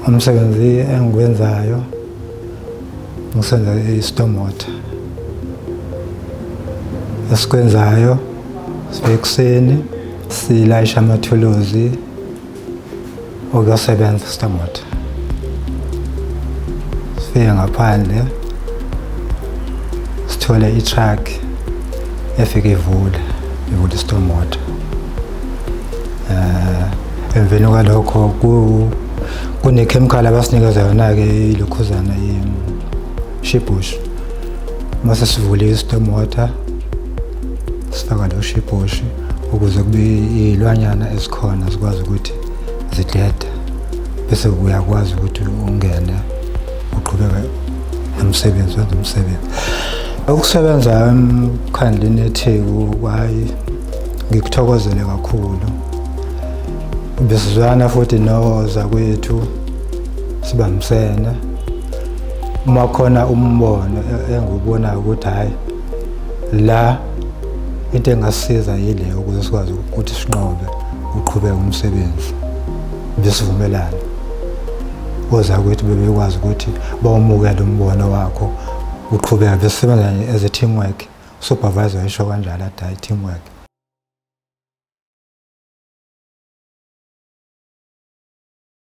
Umsebenzi engiwenzayo ngisenza i-stormwater. Esikwenzayo sifike ekuseni silayisha amathuluzi okuyosebenza stormwater. Sifike ngaphandle sithole i-truck efike ivule ivule i-stormwater. Emveni kwalokho kune-chemical abasinikeza yona-ke ilokhuzana i-shibhush. Uma sesivule i-storm water sifaka lo shibhush ukuze kube iy'lwanyana ezikhona zikwazi ukuthi zidede bese uyakwazi ukuthi ungene uqhubeke nomsebenzi wenze umsebenzi. Ukusebenza emkhandlwini eTheku hhayi ngikuthokozele kakhulu. Besizwana futhi nozakwethu sibambisene. Uma khona umbono engiwubonayo ukuthi hhayi la into engasisiza yile ukuze sikwazi ukuthi sinqobe uqhubeke umsebenzi besivumelana. Ozakwethu bebekwazi ukuthi bawumukele umbono wakho uqhubeka besisebenza as a teamwork. Supervisor esho kanjalo athi hhayi teamwork.